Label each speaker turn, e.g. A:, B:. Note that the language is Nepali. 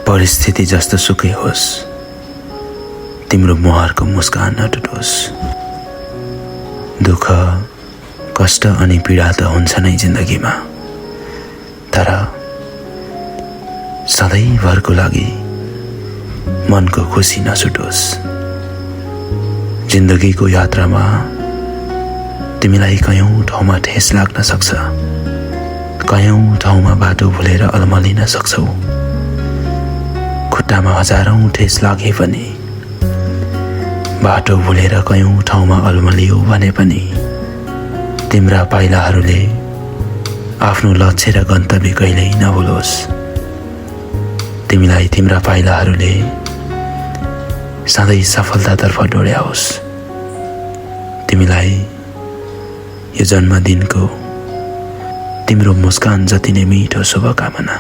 A: परिस्थिति जस्तो सुकै होस्, तिम्रो मुहारको मुस्कान नटुटोस्। दुःख, कष्ट अनि पीडा त हुन्छ नै जिन्दगीमा, तर सधैँभरको लागि मनको खुसी नछुटोस्। जिन्दगीको यात्रामा तिमीलाई कयौं ठाउँमा ठेस लाग्न सक्छ, कयौं ठाउँमा बाटो भुलेर अलमलिन सक्छौ। खुट्टामा हजारौं ठेस लागे पनि, बाटो भुलेर कयौं ठाउँमा अलमलियो भने पनि तिम्रा पाइलाहरूले आफ्नो लक्ष्य र गन्तव्य कहिल्यै नभुलोस्। तिमीलाई तिम्रा पाइलाहरूले सधैँ सफलतातर्फ डोर्याओस्। तिमीलाई यो जन्मदिनको तिम्रो मुस्कान जति नै मिठो शुभकामना।